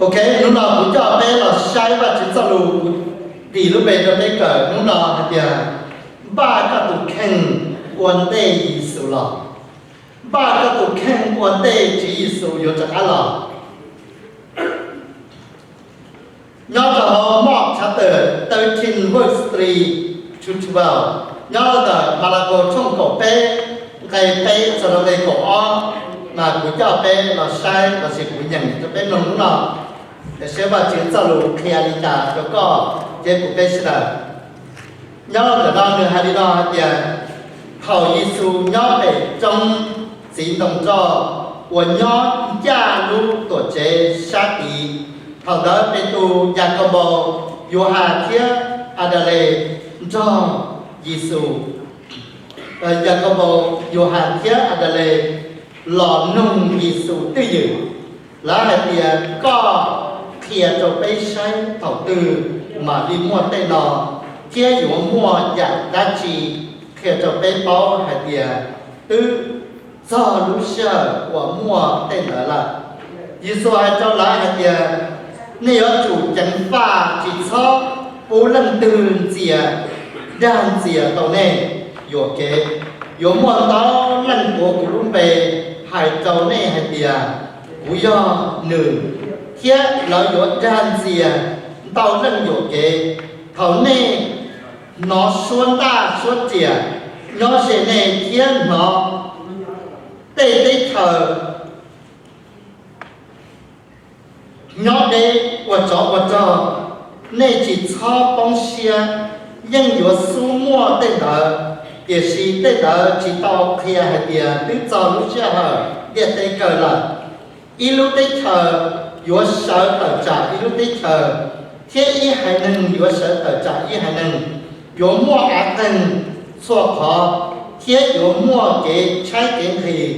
Ok, hnub no kuv coj peb los saib Vajtswv txoj lus, kuv tis lub npe rau peb kawm hnub no hais tias, npaj koj tus kheej ua ntej Yexus los. Npaj koj tus kheej ua ntej Tswv Yexus yuav rov qab los. Nyob rau hauv Mark chapter thirteen verse three to twelve, nyob ntawm Malakaus tshooj kaum peb, nqe peb txog rau nqe kaum ob, mas kuv coj peb los saib los sis kuv nyeem rau peb mloog hnub no, es saib Vajtswv txoj lus qhia li cas rau koj thiab kuv peb sawv daws. Nyob ntawm no nws hais li no hais tias, thaum Yexus nyob pem roob txiv ntoo roj uas nyob ncaj lub tuam tsev sab tid, thaum ntawd Petus, Yakaunpaus, Yauhas thiab Adales nrog Yexus, Yakaunpaus, Yauhas thiab Adales los nug Yexus twj ywm. Lawv hais tias, koj qhia rau peb saib thaum twg mam li muaj tej no, thiab yuav muaj yam dab tsi qhia rau peb paub hais tias twb txog lub sij hawm uas muaj tej ntawd lawm? Yexus hais rau lawv hais tias, nej yuav tsum ceev faj tsis txhob pub leej twg ntxias, dag ntxias tau nej yuam kev. Yuav muaj ntau leej tuav kuv lub npe hais rau nej hais tias, kuv yog nws, thiab lawv yuav dag ntxias ntau leej yuam kev. Thaum nej hnov suab ntaj suab riam nyob ze nej thiab hnov tej teb chaws nyob deb ua tsov ua rog, nej tsis txhob poob siab, yeej yuav xub muaj tej ntawd, tiam sis tej ntawd tsis tau qhia hais tias twb txog lub sij hawm ntiaj teb kawg lawm. Ib lub teb chaws yuav sawv tawm tsam ib lub teb chaws, thiab ib haiv neeg yuav sawv tawm tsam ib haiv neeg. Yuav muaj av qeeg txhua qhov, thiab yuav muaj kev tshaib kev nqhis.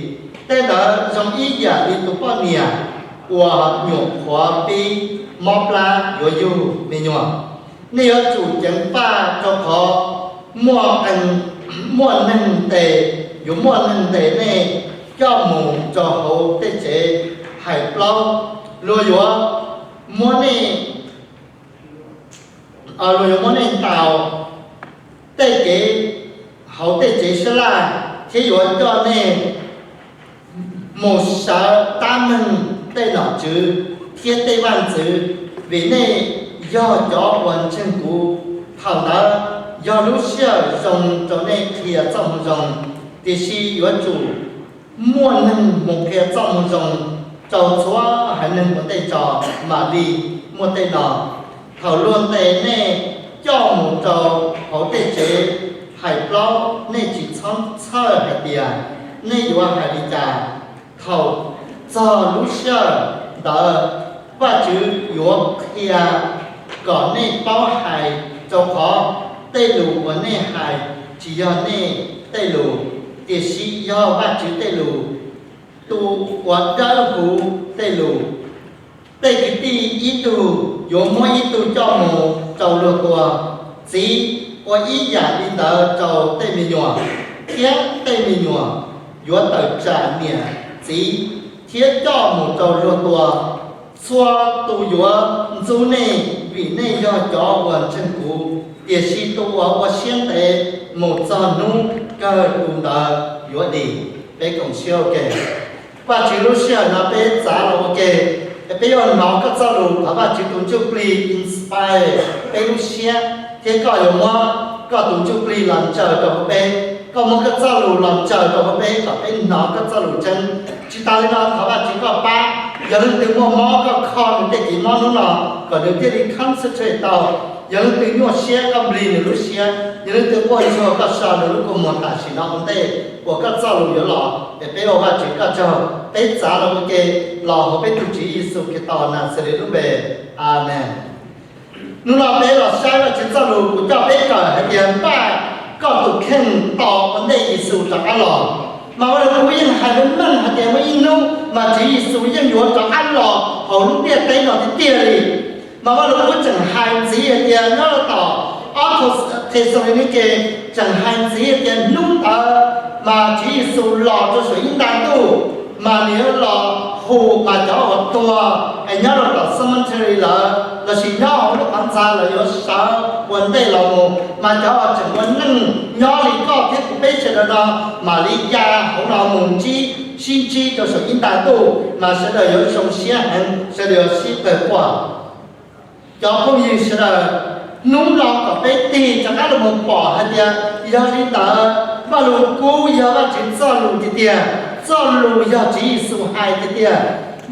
Tej ntawd zoo ib yam li tus poj niam uas nyuam qhuav pib mob plab yuav yug me nyuam. Nej yuav tsum ceev faj, rau qhov muaj, muaj neeg ntes, yuav muaj neeg ntes nej coj mus rau hauv tej tsev hais plaub. Luag yuav muab nej, luag yuav muab nej ntaus tej kev hauv tej tsev sab laj, thiab yuav coj nej mus sawv tab meeg tej nom tswv thiab tej vaj ntxwv, vim nej yog cov uas ntseeg kuv. Thaum ntawd yog lub sij hawm zoo rau nej qhia txoj moo zoo, tiam sis yuav tsum muaj neeg mus qhia txoj moo zoo rau txhua haiv neeg ua ntej tso mam li muaj tej no. Thaum luag ntes nej coj mus rau hauv tej tsev hais plaub, nej tsis txhob txhawj hais tias nej yuav hais li cas. Thaum txog lub sij hawm ntawd, Vajtswv yuav qhia kom nej paub hais, rau qhov tej lus uas nej hais tsis yog nej tej lus, tiam sis yog Vajtswv tej lus, tus uas dawb huv tej lus. Tej kwv tij ib tug yuav muab ib tug coj mus rau luag tua, txiv ua ib yam li ntawd rau tej me nyuam, thiab tej me nyuam yuav tawm tsam niam txiv thiab coj mus rau luag tua. Txhua tus yuav ntxub nej vim nej yog cov uas ntseeg kuv, tiam sis tus uas ua siab ntev mus txog hnub kawg tus ntawd yuav dim. Peb koom siab ua ke. Vajtswv, lub sij hawm no peb txav los ua ke, peb yuav hnov koj txoj lus, thov Vajtswv tus Ntsuj Plig inspire peb lub siab, thiab koj yuav muab koj tus Ntsuj Plig los ntsaws rau hauv peb. Koj muab koj txoj lus los ntsaws rau hauv peb kom peb hnov koj txoj lus tseeb. Tsis tas li no, thov Vajtswv koj pab, yog leej twg muaj mob, koj kho nws tej kev mob hnub no kom nws thiaj li concentrate tau. Yog leej twg nyuaj siab, koj nplig nws lub siab. Yog leej twg quaj ntsuag, koj so nws lub kua muag tam sim no ua ntej uas koj txoj lus yuav los. Es peb ua Vajtswv koj tsaug, peb txav los ua ke los hauv peb tus Tswv Yexus Khetos Naxales lub npe, amees. Hnub no peb los saib Vajtswv txoj lus, kuv coj peb kawm hais tias npaj koj tus kheej tos ua ntej Yexus rov qab los. Mas Vaj Lug Kub yeej hais meej meej hais tias muaj ib hnub mas Tswv Yexus yeej yuav rov qab los hauv lub ntiaj teb no tiag tiag li. Mas Vaj Lug Kub tseem hais ntxiv hais tias nyob rau tom ob Thexalaunikes tseem hais ntxiv hais tias hnub ntawd mas Tswv Yexus los rau saum ib nta ntuj, mas nws yuav los hu mas cov uas tuag es nyob rau tom li lawm lossis nyob hauv lub qhov ntxa lawm yuav sawv ua ntej los mus, mas cov uas tseem ua neej nyob li koj thiab kuv peb sawv daws no mam li ya hauv no mus ntsib, sib ntsib rau saum ib nta ntuj mas sawv daws yuav zoo siab heev, sawv daws yuav sib qawg quaj. Cov phooj ywg sawv daws, hnub no kom peb tig rov qab los mus pom hais tias yog li ntawd Vajluskub yog Vajtswv txoj lus tiag tiag, txoj lus yog Tswv Yexus hais tiag tiag.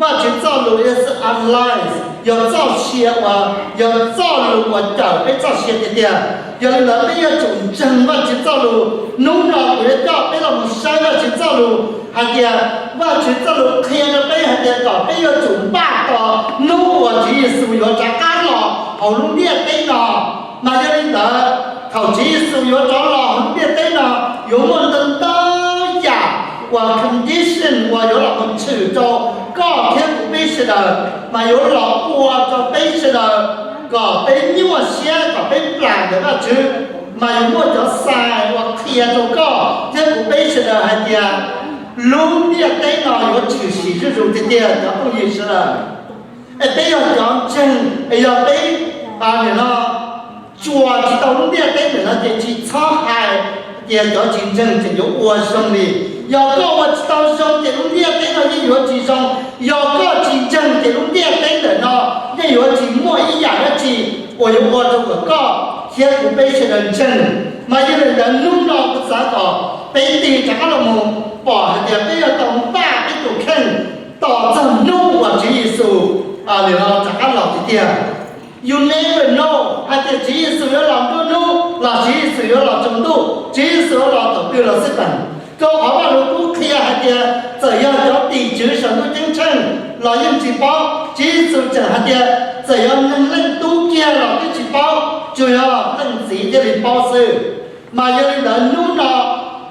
Vajtswv txoj lus yog xwb alive, yog txoj sia uas, yog txoj lus uas cawm peb txoj sia tiag tiag. Yog li ntawd peb yuav tsum ntseeg Vajtswv txoj lus. Hnub no kuv yuav coj peb los mus saib Vajtswv txoj lus hais tias, Vajtswv txoj lus qhia rau peb hais tias kom peb yuav tsum npaj tos hnub uas Tswv Yexus yuav rov qab los hauv lub ntiaj teb no. Mas yog li ntawd, thaum Tswv Yexus yuav rov los hauv lub ntiaj teb no, yuav muaj ntau ntau yam uas condition uas yuav los mus tshwm rau koj thiab kuv peb sawv daws, mas yuav los ua rau peb sawv daws kom peb nyuaj siab, kom peb plam ntawm Vajtswv. Mas yuav muaj cov sign uas qhia rau koj thiab kuv peb sawv daws hais tias lub ntiaj teb no yuav tshwm sim zuj zus tiag tiag cov phooj ywg sawv daws. Es peb yog cov ntseeg, es yog peb nim no tsuas tsis tau lub ntiaj teb ntawm no ces tsis txhob hais tias cov tsis ntseeg tseem yuav ua zoo li. Yog koj ua tsis tau zoo ces lub ntiaj teb no yeej yuav tsis zoo. Yog koj tsis ntseeg ces lub ntiaj teb ntawm no yeej yuav tsis muaj ib yam dab tsi uas yuav ua rau kom koj thiab kuv peb sawv daws ntseeg. Mas yog li ntawd hnub no kuv xav kom peb tig rov qab los mus pom hais tias peb yuav tau npaj peb tus kheej tos txog hnub uas Tswv Yexus nim no rov qab los tiag tiag. You never know hais tias Tswv Yexus yuav los nruab hnub los Tswv Yexus yuav los tsaus ntuj, Tswv Yexus yuav los thaum twg los xij peem. Rau qhov Vajluskub qhia hais tias txawm yog cov tim tswv saum ntuj ceeb tsheej los yeej tsis paub. Tswv Yexus tseem hais tias txawm yog Neeg Leej Tub kiag los twb tsis paub, tsuas yog Leej Txiv thiaj li paub xwb. Mas yog li ntawd hnub no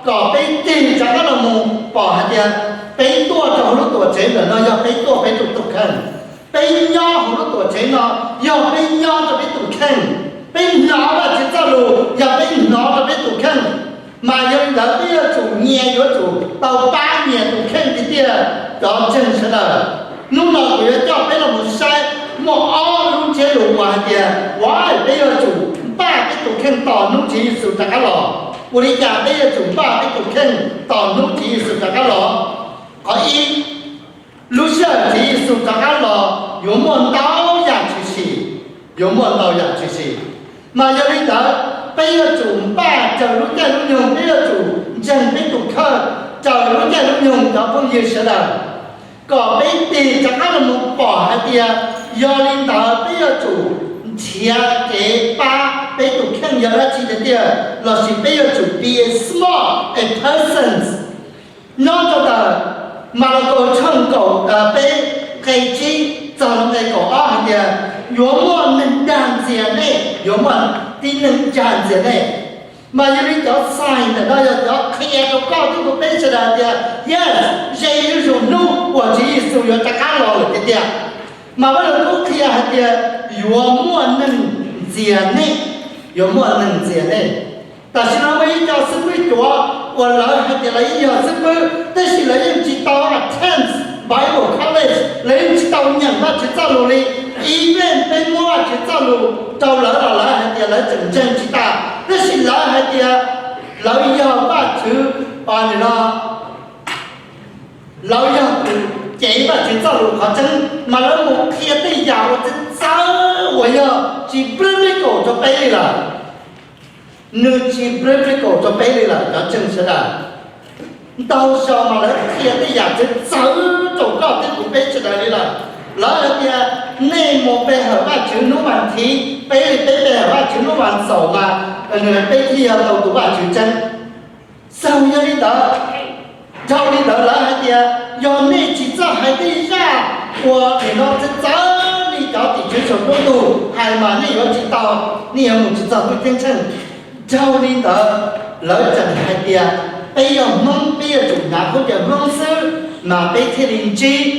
kom peb tig rov qab los mus pom hais tias peb tuaj rau hauv lub tuam tsev ntawm no yog peb tuaj peb tus tus kheej. Peb nyob hauv lub tuam tsev no yog peb nyob rau peb tus kheej. Peb hnov Vajtswv txoj lus yog peb hnov rau peb tus kheej. Mas yog li ntawd peb yuav tsum nyias yuav tsum tau pab nyias tus kheej tiag tiag cov ntseeg sawv daws. Hnub no kuv yuav coj peb los mus saib muaj ob lub ntsiab lus uas hais tias why peb yuav tsum npaj peb tus kheej tos hnub Tswv Yexus rov qab los. Ua li cas peb yuav tsum npaj peb tus kheej tos hnub Tswv Yexus rov qab los? Qhov ib, lub sij hawm Tswv Yexus rov qab los yuav muaj ntau yam tshwm sim, yuav muaj ntau yam tshwm sim. Mas yog li ntawd peb yuav tsum npaj raws lub caij lub nyoog, peb yuav tsum ntseeg peb tus kheej raws lub caij lub nyoog cov phooj ywg sawv daws, kom peb tig rov qab los mus pom hais tias yog li ntawd peb yuav tsum nrhiav kev pab peb tus kheej yog dab tsi tiag tiag, lossis peb yuav tsum be smart as persons. Nyob rau ntawm Malakaus tshooj kaum peb nqe tsib txog nqe kaum ob hais tias yuav muaj neeg dag ntxias nej, yuav muaj tib neeg dag ntxias nej. Mas yog li cov sign ntawm no yog cov qhia rau koj thiab kuv peb sawv daws tias yes, ze zuj zus hnub uas Tswv Yexus yuav rov qab los lawm tiag tiag. Mas Vajluskub qhia hais tias yuav muaj neeg ntxias nej, yuav muaj neeg ntxias nej. Tam sim no muaj ib co xib fwb cuav uas lawv hais tias lawv yeej yog xib fwb tab sis lawv yeej tsis tau attend Bible College, lawv yeej tsis tau nyeem Vajtswv txoj lus li. Even peb muab Vajtswv txoj lus rau lawv los lawv hais tias lawv tseem ntseeg tsis tas, tab sis lawv hais tias lawv yog Vajtswv, nim no lawv yog tus cev Vajtswv txoj lus qhov tseeb, mas lawv mus qhia tej yam uas txawv txawv uas yog tsis biblical rau peb li lawm. Nws tsis biblical rau peb li lawm cov ntseeg sawv daws. Ntau zaus mas lawv qhia tej yam txawv txawv rau koj thiab kuv peb sawv daws li lawm. Lawv hais tias nej mus pe hawm Vajtswv hnub vas thiv, peb li peb pe hawm Vajtswv hnub vas xaum mas peb thiaj yog tau tus Vajtswv tseeb. Xaus yog li ntawd, dhau li ntawd lawv hais tias yog nej tsis txawj hais tej zaj uas nim no txawv txawv li cov tim tswv saum nruab ntug hais mas nej yuav tsis tau, nej yuav mus tsis txog ntuj ceeb tsheej. Dhau li ntawd lawv tseem hais tias peb yog Hmoob peb yuav tsum hnav khaub ncaws Hmoob xwb mas peb thiaj li ntsib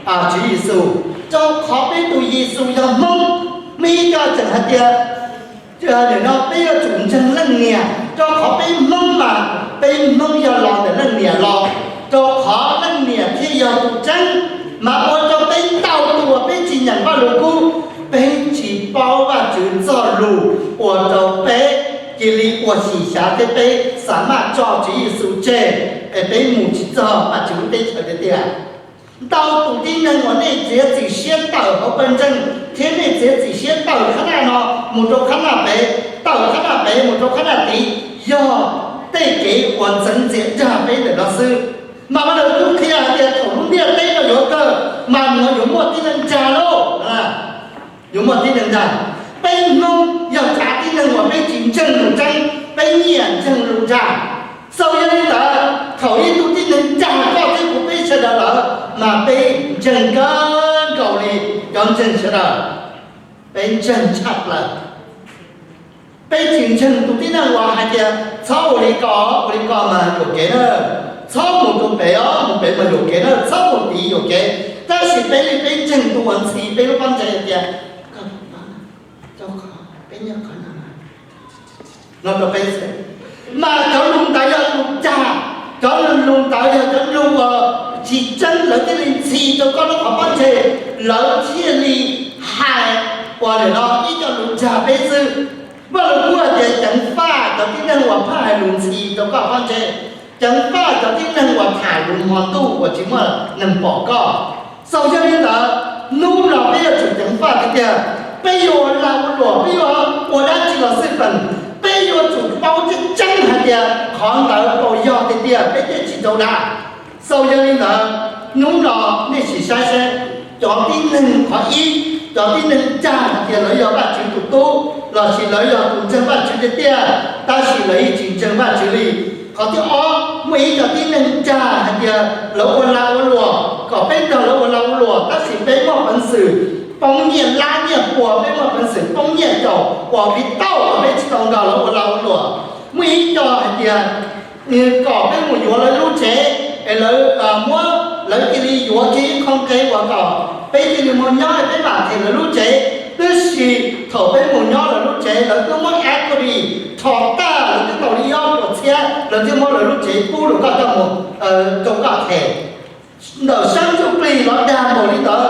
Tswv Yexus, rau qhov peb tus Yexus yog Hmoob. Muaj ib co tseem hais tias nim no peb yuav tsum ntseeg leej niam, rau qhov peb Hmoob mas peb Hmoob yog los ntawm leej niam los, rau qhov leej niam thiaj yog tus tseeb. Mas ua rau peb ntau tus uas peb tsis nyeem Vajluskub, paub Vajtswv txoj lus ua rau peb cia li ua xyem xyav thiab peb xav maj tso Tswv Yexus tseg, es peb mus tsis txog Vajtswv lub teb chaws tiag tiag. Ntau tus tib neeg uas nej txiav txim siab tawm hauv pawg ntseeg thiab nej txiav txim siab tawm qhab naj no mus rau qhab naj pem, tawm qhab naj pem mus rau qhab naj tid, yog tej kev uas ntxeev ntxias dag peb ntawm no xwb. Mas Vajluskub qhia hais tias thaum lub ntiaj teb no yuav kawg, mas yuav muaj tib neeg dag lauj. Yuav muaj tib neeg dag. Peb Hmoob yog tsav tib neeg uas peb tsis ntseeg lus tseeb, peb nyiam ntseeg lus dag. Xaus yog li ntawd, thaum ib tug tib neeg dag koj thiab kuv peb sawv daws lawm, mas peb ntseeg kawg nkaus li cov ntseeg sawv daws. Peb ntseeg tshaj plaws. Peb tsis ntseeg tus tib neeg uas hais tias txhob ua li ko, ua li ko mas yuam kev na, txhob mus rau pem os, mus pem mas yuam kev na, txhob mus tid yuam kev. Tab sis peb li peb ntseeg tus uas ntxhi peb lub pob ntseg hais tias, no rau peb, mas cov lus ntawd yog lus dag, cov lus ntawd yog cov lus uas tsis tseeb, lawv thiaj li ntxhi rau koj lub qhov pob ntseg, lawv thiaj li hais uas nim no ib co lus dag peb xwb. Vaj Lug Kub hais tias ceev faj cov tib neeg uas pheej hais lus ntxhi rau koj pob ntseg, ceev faj cov tib neeg uas tham lus hmo ntuj uas tsis muaj neeg pom koj. Xaus yog li ntawd, hnub no peb yuav tsum ceev faj tiag tiag, peb yuav ua lag ua luam, peb yuav ua dab tsi los xij peem, peb yuav tsum paub tseeb tseeb hais tias qhov ntawd tau yog tiag tiag peb thiaj tsis tau dag. Xaus yog li ntawd, hnub no nej sim saib seb, cov tib neeg qhov ib, cov tib neeg dag hais tias lawv yog Vajtswv tus tub lossis lawv yog tus ntseeg Vajtswv tiag tiag, tab sis lawv yeej tsis ntseeg Vajtswv li. Qhov thib ob, muaj ib co tib neeg dag hais tias lawv ua lag ua luam kom peb nrog lawv ua lag ua luam, tab sis peb muaj peev xwm poob nyiaj lab nyiaj puas, peb muaj peev xwm poob nyiaj caum uas viv tauj uas peb tsis tau nrog lawv ua lag ua luam. Muaj ib co hais tias kom peb mus yuav lawv lub tsev, es lawv muab, lawv cia li yuav kiag ib qho nqe uas kom peb cia li mus nyob, peb mam them lawv lub tsev. Tab sis thaum peb mus nyob lawv lub tsev, lawv twb muab equity rho tag, lawv twb tau li ob puas txhiab, lawv thiaj muab lawv lub tsev pub rau koj coj mus, rau koj them. Ntawm sab ntsuj plig los dag npaum li ntawd,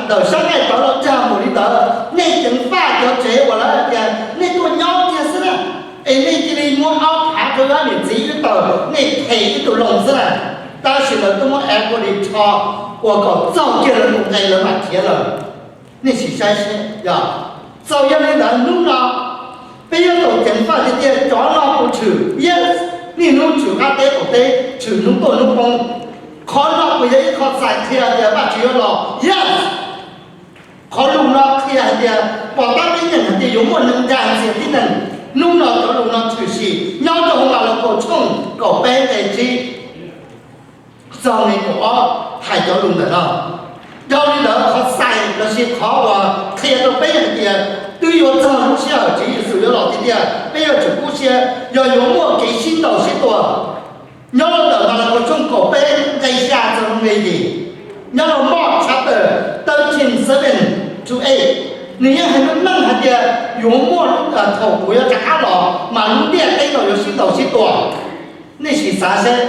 ntawm sab nqaij tawv los dag npaum li ntawd, nej ceev faj cov tsev uas lawv hais tias nej tuaj nyob kiag xwb na, es nej cia li muab ob phav rau ob niam txiv wb tawm, nej them ib tug loan xwb na. Tab sis lawv twb muab equity rho uas kom txog kiag lawv tus nqe lawv mam khiav lawm. Nej sim saib seb, yog, txaus yog li ntawd hnub no peb yuav tau ceev faj tiag tiag, cov no puas tshwm? Yes. Niaj hnub tshwm qab teb qaum teb, tshwm hnub tuaj hnub poob. Qhov no puas yog ib qho txhais qhia tias Vajtswv yuav los? Yes. Qhov lus no qhia hais tias pom tab peb nyeem hais tias yuav muaj neeg dag ntxias tib neeg. Hnub no cov lus no tshwm sim nyob rau hauv Malakaus tshooj kaum peb nqe tsib txog nqe kaum ob hais cov lus ntawm no. Dhau li ntawd qhov txhais lossis qhov uas qhia rau peb hais tias twb yuav txog lub sij hawm Tswv Yexus yuav los tiag tiag, peb yuav tsum kub siab, yog yuav muaj kev sib ntaus sib tua. Nyob rau ntawm Malakaus tshooj kaum peb nqe xya txog nqe yim, nyob rau Mark chapter thirteen, seven to eight, nws yeej hais meej meej hais tias yuav muaj thaum kuv yuav rov qab los mas lub ntiaj teb no yuav sib ntaus sib tua. Nej sim xav seb,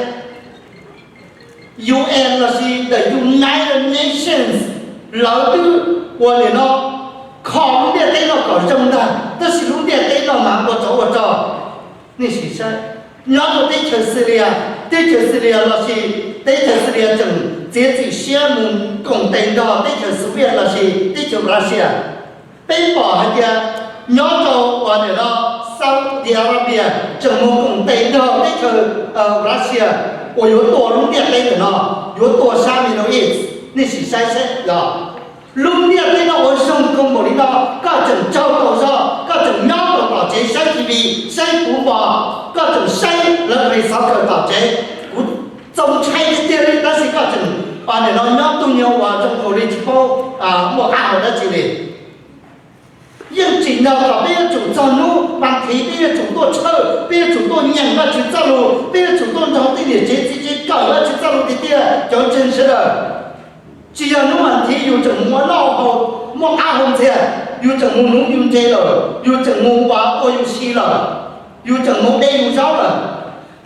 U N lossis the United Nations, lawv twb ua li no, kho lub ntiaj teb no kom zoo ntag, tab sis lub ntiaj teb no mas ua tsov ua rog. Nej sim saib, nyob rau teb chaws Syria, teb chaws Syria lossis teb chaws Syria tseem txiav txim siab mus koom tes nrog teb chaws Soviet lossis teb chaws Russia. Peb pom hais tias nyob rau uas nim no Saudi Arabia tseem mus koom tes nrog teb chaws Russia uas yuav tua lub ntiaj teb ntawm no, yuav tua sab Middle East. Nej sim saib seb, yog lub ntiaj teb no ua zoo kawg npaum li no, koj tseem tsaug tau zog, koj tseem nyob tau tom tsev saib T V, saib puv mos, koj tseem saib lawv pes xov kawm tom tsev. Kuv txaus ntshai tiag tiag li, tab sis koj tseem nim no nyob tug nyuag uas zoo nkaus li tsis paub muaj qab hau dab tsi li. Yeej tsim nyog kom peb yuav tsum txog hnub pas thiv, peb yuav tsum tuaj tshawj, peb yuav tsum tuaj nyeem Vajtswv txoj lus, peb yuav tsum tuaj nrog tej niam tsev txiv tsev kawm Vajtswv txoj lus tiag tiag, cov ntseeg sawv daws. Tsis yog hnub pas thiv yus tseem mus ua noj haus, muaj qab hau ntxiag, yus tseem mus nuv yus ntses lawm, yus tseem mus ua, ua yus si lawm, yus tseem mus de yus zaub lawm.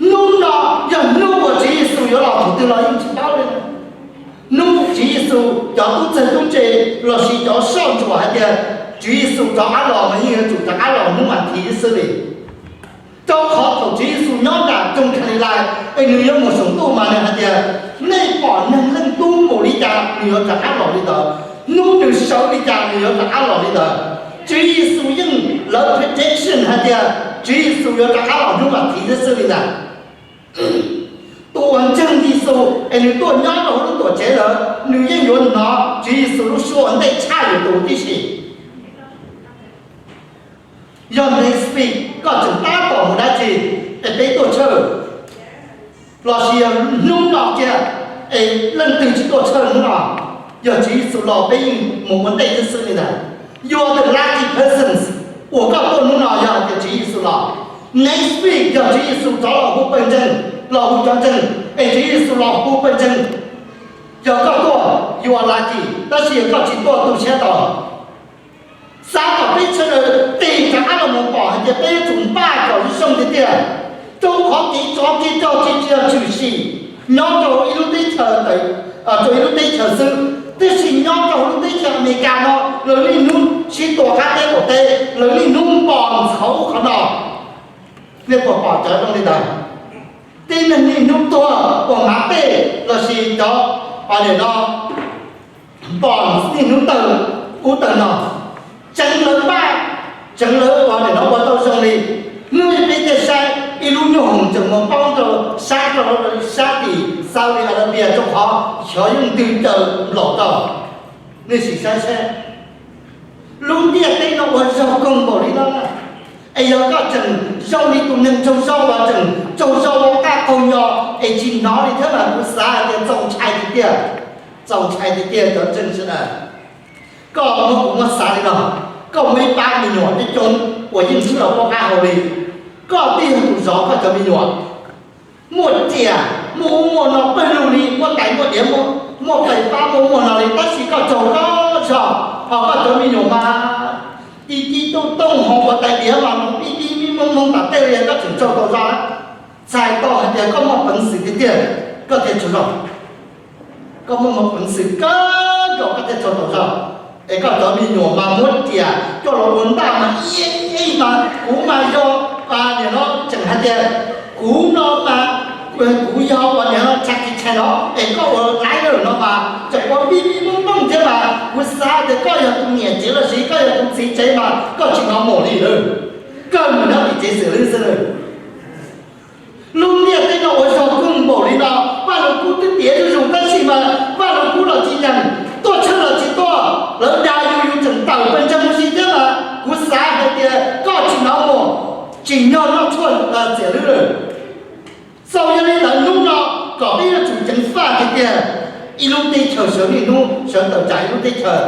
Hnub no yog hnub uas Tswv Yexus yuav los thaum twg los yeej tsis paub li. Hnub Tswv Yexus cov tub txawg tub ntse lossis cov soj ntsuam hais tias Tswv Yexus rov qab los mas yeej yuav tsum rov qab los hnub vas thiv xwb li. Rau qhov thaum Tswv Yexus nyob nram nroog Kalilais es nws yuav mus saum ntuj mas nws hais tias, nej pom Neeg Leej Tub mus li cas nws yuav rov qab los li ntawd, hnub nws sawv li cas nws yuav rov qab los li ntawd. Tswv Yexus yeej, lawv prediction hais tias Tswv Yexus yuav rov qab los hnub vas thiv thiab xwb li ntag. Tus uas ntseeg Yexus es nws tuaj nyob rau hauv lub tuam tsev lawm, nws yeej yuav hnov Tswv Yexus lub suab ua ntej tshaj lwm tus tib si. Yog next week koj tseem tab tom mus dab tsi es peb tuaj tshawj, lossis yog hnub no kiag es leej twg tsis tuaj tshawj hnub no, yog Tswv Yexus los peb yeej mus ua ntej thiab xwb li ntag. You are the lucky persons uas koj tuaj hnub no yog hais tias Tswv Yexus los. Next week yog Tswv Yexus rov los hu pawg ntseeg, los hu cov ntseeg, es Tswv Yexus los hu pawg ntseeg, yog koj tuaj you are lucky, tab sis yog koj tsis tuaj tu siab tau. Xav kom peb sawv daws tig rov qab los mus pom hais tias peb yuav tsum npaj kom zoo tiag tiag, rau qhov kev tsov kev rog tsis tsis yog tshwm sim nyob rau ib lub teb chaws, rau ib lub teb chaws xwb, tiam sis nyob rau lub teb chaws Amelikas no lawv niaj hnub sib tua qab teb qaum teb, lawv niaj hnub npos ntxhov qhov no. Nej puas pom cov zoo li ntawd? Tib neeg niaj hnub tuag ua mav tej lossis cov, nim no npos niaj hnub tawg ub tawg no, tseev lawv npaj, tseev lawv ua nim no ua tau zoo li. Hnub peb thiaj saib ib lub nyuj hoom tseem mus poob rau sab, rau sab tim Saudi Arabia rau qhov xyov yeej ntws caws nplaum rau. Nej sim saib saib, lub ntiaj teb no ua zog koog npaum li no, es yog koj tseem zoo li tus neeg tsaug zog uas tseem tsaug zog ua qaj qaug nyo es tsis hnov li thiab mas kuv xav hais tias txaus ntshai tiag tiag, txaus ntshai tiag tiag cov ntseeg sawv daws. Koj muab kuv muab xav li no, koj muaj ib pab me nyuam coob coob uas yeej tsis los paub qab hau li, koj twb yog tus zov koj cov me nyuam, muaj riam muaj ub muaj no pawg lug li, muaj tais muaj diav, muaj fais fab muaj ub muaj no li, tab sis koj tsaug zog, ho koj cov me nyuam mas ci ci tooj tooj ho ua tais diav mas mus pib pib pib moob moob tom tej li, koj tseem tsaug tau zog. Txhais tau hais tias koj muaj peev xwm tiag tiag, koj thiaj tsaug zog. Koj muaj peev xwm kawg nkaus koj thiaj tsaug tau zog. Es koj cov me nyuam mas muab riam coj los ua ntaj mas ib ib mas kuv mas yog, nim no tseem hais tias kuv no mas kuv yog uas nim no tsa kis tshais no es koj ua laib lawm no mas tseem ua pib pib moob moob thiab mas kuv xav tias koj yog tus niam tsev los sis koj yog tus txiv tsev mas koj tsis hnov mus li lawm, koj mus nyob tim tsev xwm lwb xwb lawm. Lub ntiaj teb no ua zog koog npaum li no, Vaj Lug Kub twb tiav zuj zus tab sis mas Vaj Lug Kub los tsis nyeem, tuaj tshawj los tsis tuaj, lawv dag yus yus tseem tawm pawg ntseeg ua si thiab mas kuv xav hais tias koj tsis hnov mus, tsim nyog noj tshuaj txias lwb lawm. Txaus yog li ntawd hnub no kom peb yuav tsum ceev faj tiag tiag, ib lub teb chaws sawv niaj hnub sawv tawm tsam ib lub teb chaws.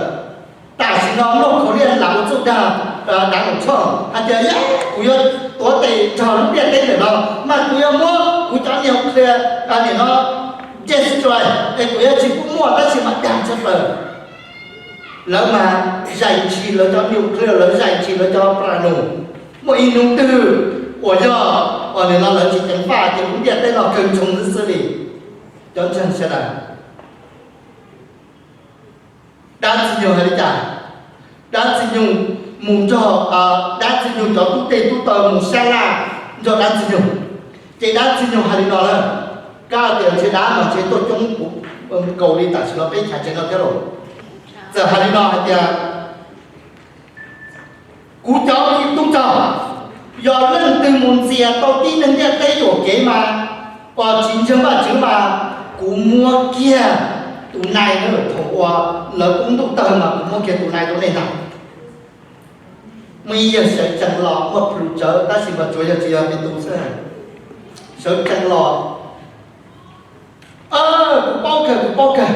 Tam sim no North Korea lam ua txuj dag Donald Trump hais tias yog kuv yuav tuav tes nrog lub ntiaj teb ntawm no mas kuv yuav muab kuv cov nuclear nim no destroy, es kuv yuav tsis pub muaj dab tsi mas dag tshaj plaws. Lawv mas zais ntshis lawv cov nuclear, lawv zais ntshis lawv cov pla nus. Muaj ib hnub twg uas yog uas nim no lawv tsis ceev faj ces lub ntiaj teb no kawg ntsoog xwb xwb li. Cov ntseeg sawv daws, dab Ntxwg Nyoog hais li cas? Dab Ntxwg Nyoog mus nrog, dab Ntxwg Nyoog cov tub teg tub taw mus sab laj nrog dab Ntxwg Nyoog. Ces dab Ntxwg Nyoog hais li no lawm, kab tias ntshe dab mas ntshe tuaj coob kuv kaus li tam sim no peb chav tsev no thiab los. Txawm hais li no hais tias, kuv cov tub txog, yog leej twg mus ntxias tau tib neeg ntiaj teb yuam kev mas, uas tsis ntseeg Vajtswv mas, kuv muab kiag tus nai na, thaum uas lawv pub ntuj tawg mas kuv muab kiag tus nai rau nej ntag. Muaj ib yawg sawv tsees los muaj plhus tsawv tab sis mas tsuas yog tsis yog me tus xwb. Sawv tsees los, kuv paub kawg, kuv paub kawg.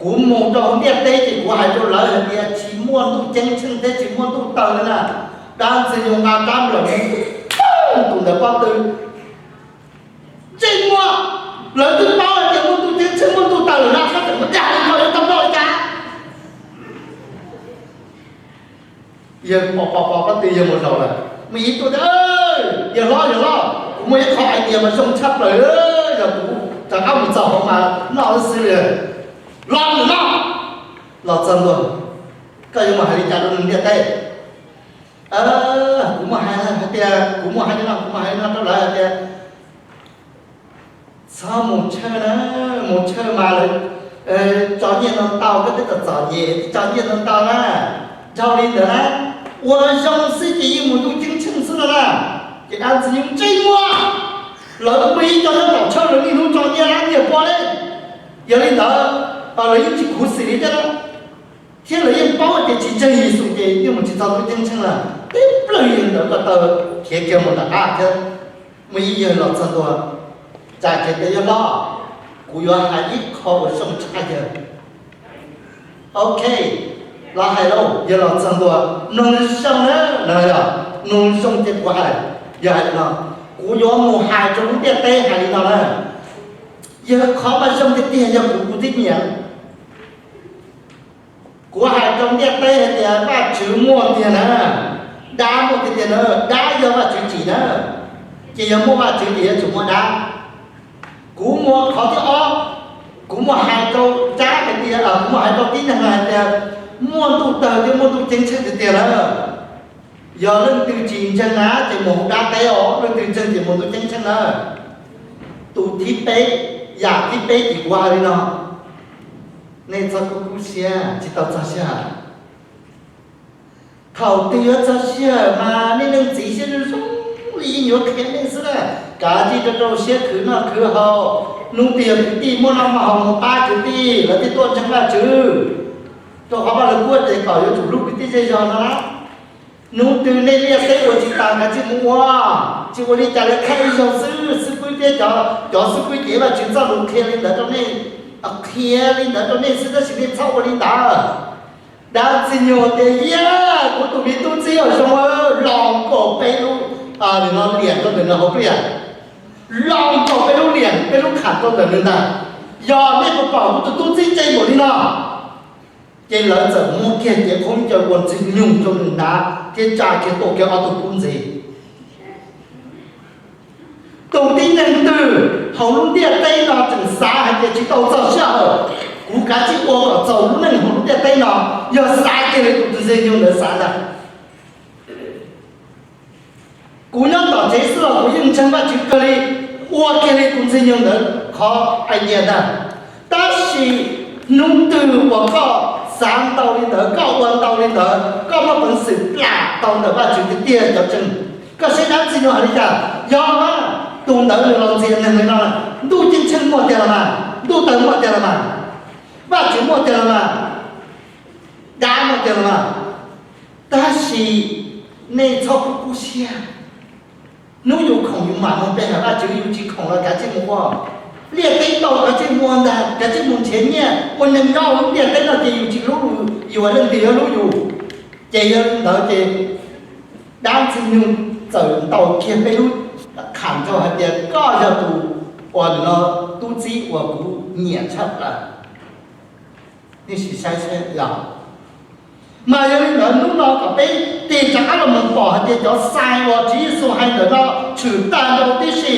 Kuv mus rau hauv ntiaj teb ces kuv hais rau lawv hais tias tsis muaj ntuj ceeb tsheej thiab tsis muaj ntuj tawg li na. Dab Ntxwg Nyoog nqa rab nplawm mus tus ntawd pob tw, tsis muaj. Lawv twb paub hais tias muaj ntuj ceeb tsheej muaj ntuj tawg lawm na, koj tseem mus dag li no yuav tau noj li cas? Yawg pom pom pom pob tw yawg mus zaum lawm, muaj ib tug tias, yawg hlob, yawg hlob, kuv muaj ib qho idea mas zoo tshaj plaws, yog kuv rov qab mus txog hauv mas noj xwb li. Los mus noj. Los txog ntua, koj Yuav mus hais li cas rau neeg ntiaj teb? Kuv muaj hais tias, kuv muaj hais li no, kuv muaj hais li no rau lawv hais tias, txhob mus tshawj na, mus tshawj mas lawv tso nyiaj ntau ntau, koj twb txom txom nyem tso nyiaj ntau ntau na. Dhau li ntawd na, ua zoo xwb ces yeej mus ntuj ceeb tsheej xwb no na. Ces dab Ntxwg Nyoog ntsej muag, lawv muaj ib co nyob tom tshawj lawv niaj hnub tso nyiaj lab nyiaj pua li. Yog li ntawd, lawv yeej tsis khuv xim li thiab na. Thiab lawv yeej paub tias tsis ntseeg Yexus ces yeej mus tsis txog ntuj ceeb tsheej lawm. Tib plaws yawg ntawd ko taw khiav kiag mus tom qab thiab. Muaj ib yawg los txog ntua, tsa kiag tias, yawg hlob, kuv yuav hais ib qho uas zoo tshaj yawg. Ok, los hais lauj. Yawg los txog ntua, mloog zoo na, no yog mloog zoo ces kuv hais. Yawg hais li no, kuv yuav mus hais rau lub ntiaj teb hais li no na, yawg, qhov mas zoo tiag tiag yog kuv, kuv tib nyiam. Kuv hais rau ntiaj teb hais tias Vajtswv muaj tiag na, dab muaj tiag tiag na, dab yog Vajtswv tsim na, ces yog muaj Vajtswv ces yuav tsum muaj dab. Kuv muaj qhov thib ob, kuv muaj hais rau dab hais tias, kuv muaj hais rau tib neeg hais tias muaj ntuj tawg thiab muaj ntuj ceeb tsheej tiag tiag lawm. Yog leej twg tsis ntseeg na ces mus hauv dab teb os, leej twg ntseeg ces mus ntuj ceeb tsheej na. Tus thib peb, yam thib peb ces kuv hais li no, nej txhob kub kub siab, tsis tau txog sij hawm. Thaum twg yuav txog sij hawm mas nej leej txiv siab zoo zoo li yeej yuav qhia nej xwb na. Kav tsij rau rau siab khwv noj khwv haus, hnub twg yog kwv tij muaj noj muaj haus mus pab kwv tij, lawv thiaj tuaj ntseeg Vajtswv. Rau qhov Vaj Lug Kub tias kom yuav tsum hlub kwv tij zej zog no na. Hnub twg nej liaj teb ua tsis tas kav tsij mus ua, tsis ua li cas li, thawj ib zaug xwb. Xib fwb thiab cov xib fwb cev Vajtswv txoj lus qhia li ntawd rau nej, qhia li ntawd rau nej xwb tab sis nej txhob ua li ntawd. Dab Ntxwg Nyoog tias, yog kuv tus me tub txib uas zoo, los nkaum peb lub, nim no liam rau ntawm nws hauv pliaj, los nkaum peb lub liam, peb lub kham rau ntawm nws ntag. Yog nej puas pom kuv tus tub txib ntse npaum li no? Ces lawv txawm muab kiag cev khaub ncaws ua Ntxwg Nyoog rau nws hnav thiab tsa kiag tuaj kiag ob tug kub ntxiv. Tus tib neeg twg hauv lub ntiaj teb no tseem xav hais tias tsis tau txog sij hawm, kuv kav tsij ua kom txaus lub neej hauv lub ntiaj teb no, yog xav kiag li tus Ntxwg Nyoog ntawd xav ntag. Kuv nyob tom tsev xwb los kuv yeej ntseeg Vajtswv kawg li, ua kiag li tus Ntxwg Nyoog ntawd qhov idea ntag. Tab sis hnub twg uas koj xav ntau li ntawd, koj ua ntau li ntawd, koj muaj peev xwm plam tau ntawm Vajtswv tiag tiag cov ntseeg. Koj saib dab Ntxwg Nyoog hais li cas? Yog mas, tus ntawd nws los ntxias neeg li no, ntuj ceeb tsheej muaj tiag los mas, ntuj tawg muaj tiag los mas, Vajtswv muaj tiag los mas, dab muaj tiag los mas. Tab sis nej txhob kub kub siab. Hnub yus khoom yus mam mus pe hawm Vajtswv, yus tsis khoom los kav tsij mus ua. Liaj teb tau kav tsij mus ua ntag, kav tsij mus nrhiav nyiaj ua neeg nyob hauv lub ntiaj teb no ces yus tsis hlub yus, leej twg yuav hlub yus? Ces yog li ntawd ces dab Ntxwg Nyoog txawm ntaus kiag peb lub kham rau hais tias koj yog tus uas nim no tub txib uas kuv nyiam tshaj plaws. Nej sim saib saib yog. Mas yog li ntawd hnub no kom peb tig rov qab los mus pom hais tias cov xais uas Tswv Yexus hais ntawm no tshwm tag nrho tib si.